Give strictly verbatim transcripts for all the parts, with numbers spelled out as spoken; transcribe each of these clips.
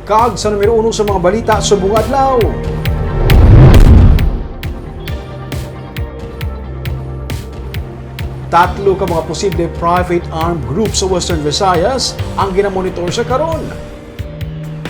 Kag sa numero uno sa mga balita subong adlaw. Tatlo ka mga posible private armed groups sa Western Visayas ang ginamonitor sa karon.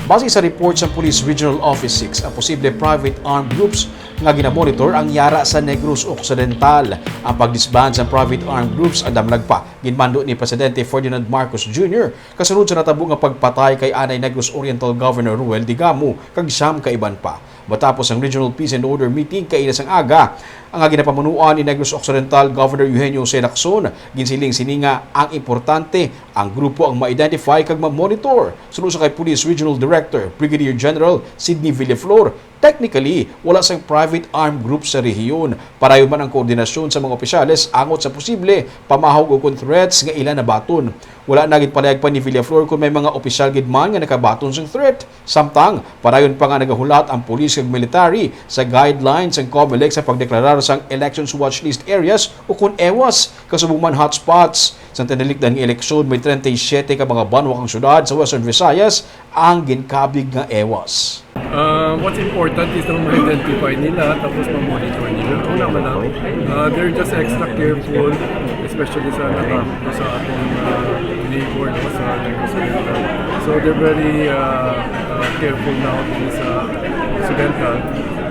Base sa report sa Police Regional Office six, ang posible private armed groups nga ginamonitor ang yara sa Negros Occidental. Ang pag-disband sa private armed groups andam lag pa ginmando ni Presidente Ferdinand Marcos Junior kasunod sa natabo nga pagpatay kay anay Negros Oriental Governor Roel Digamo kag siyam ka iban pa. Matapos ang Regional Peace and Order meeting kaina sang aga, ang nga ginapamunuan ni Negros Occidental Governor Eugenio Jose Lacson, ginsiling sini nga ang importante ang grupo ang ma-identify kag ma-monitor. Suno sa kay Police Regional Director Brigadier General Sidney Villaflor, technically, wala sang private armed group sa rehiyon. Parayon man ang koordinasyon sa mga opisyales angot sa posible pamahog ukon threats nga ila nabaton. Wala na gid palihag pa ni Villaflor kon may mga opisyal gid man nga nakabaton sang threat. Samtang, parayon pa nga nagahulat ang pulis kag military sa guidelines sang Comelec sa pagdeklarar sang Elections Watch List Areas ukon EWAS, kasubong man hotspots. Sa tinalikdan nga eleksyon, may treinta y siete ka mga banwa kag syudad sa Western Visayas ang ginkabig nga EWAS. Uh, what's important is na ma-identify nila tapos ma-monitor nila. Una man lang, uh, they're just extra careful, especially sa naka-, sa atong uh, neighbor, no, sa Negros Occidental. So they're very uh, uh, careful now dun sa Occidental.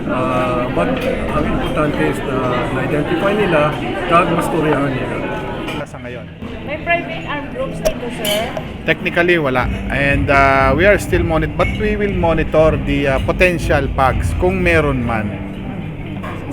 Uh, but ang importante is na na-identify nila kag mastoryahan nila. Sa ngayon. May private armed groups dito, sir? Technically, wala. And uh, we are still monitor, but we will monitor the uh, potential PAGs kung meron man.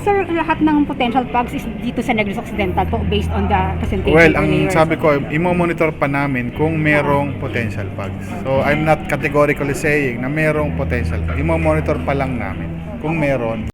Sir, lahat ng potential PAGs is dito sa Negros Occidental po based on the presentation Well, po ang ni Mayor. Sabi ko, imo-monitor pa namin kung merong potential PAGs. So, I'm not categorically saying na merong potential PAGs. Imo-monitor pa lang namin kung meron.